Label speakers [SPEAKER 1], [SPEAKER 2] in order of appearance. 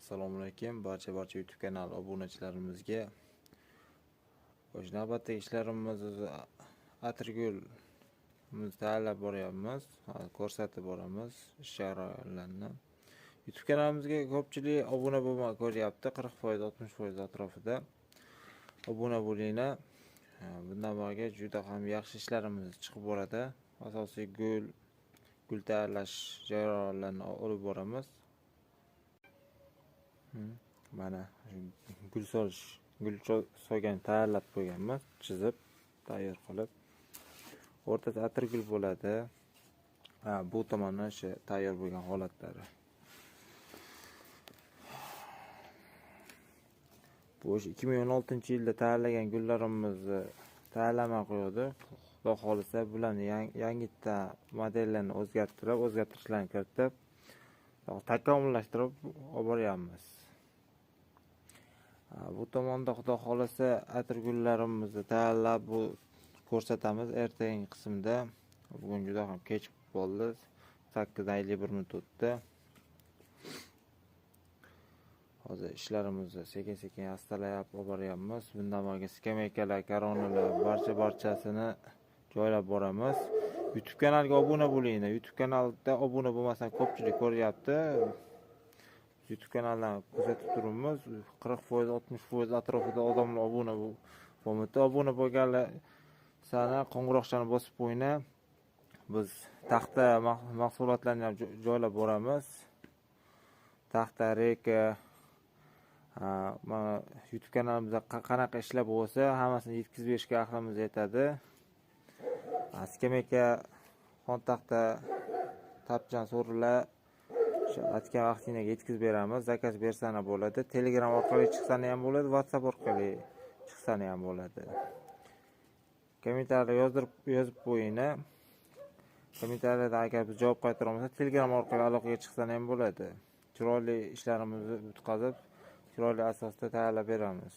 [SPEAKER 1] Assalomu alaykum barcha YouTube kanali obunachilarimizga. Xo'sh, navbatdagi ishlarimiz atirgul tayyorlab boryapmiz, ko'rsatib boramiz ish jarayonlarini. YouTube kanalimizga ko'pchilik obuna bo'lmay ko'ryapti, 40%, 60% atrofida. Obuna bo'linglar. Bundan boriga juda ham yaxshi ishlarimiz chiqib boradi. Asosiy gul tayyorlash jarayonlarini olib boramiz. Mana gul solish, gul solgan tayyorlab qo'yganmiz, chizib, tayyor qilib. O'rtada atirgul bo'ladi. Bu tomondan o'sha tayyor bo'lgan holatlari. Bu o'sha 2016-yilda tayyorlagan gullarimizni tayyorlamay qo'ydi. Xudo xolisa bularni yangitda modellarni o'zgartirib, o'zgartirishlarni kiritib, takomillashtirib olib boryapmiz. Bu tomonda Xudo xolisa atirgullarimizni tayyorlab bu ko'rsatamiz ertangi qismda. Bugun juda ham kech bo'ldi. 8:51 o'tdi. Hozir ishlarimizni sekin-sekin astalab olib boryapmiz. Bundan boriga skameykalar, koronalar, barchasini joylab boramiz. YouTube kanaliga obuna bo'linglar. YouTube kanalida obuna bo'lmasan ko'pchilik ko'ryapti. YouTube kanaldan kuzatib turibmiz. 40%, 60% atrofida odamlar obuna bo'lmoqda. Obuna bo'lganlar sana qo'ng'iroqchani bosib qo'yinglar. Biz taxta mahsulotlarini ham joylab boramiz. Taxta, reka, mana YouTube kanalimizda qanaqa ishlar bo'lsa, hammasini yetkazib berishga aqlimiz yetadi. Skameyka, xontaxta, tapchan, so'rilar aytgan vaqtingga yetkazib beramiz. Zakaz bersana bo'ladi. Telegram orqali chiqsani ham bo'ladi, WhatsApp orqali chiqsani ham bo'ladi. Kommentariyada yozib qo'yinglar. Kommentariyada agar biz javob qaytara olmasak, Telegram orqali aloqaga chiqsani ham bo'ladi. Chiroyli ishlarimizni bitkazib, chiroyli asosda tayyorlab beramiz.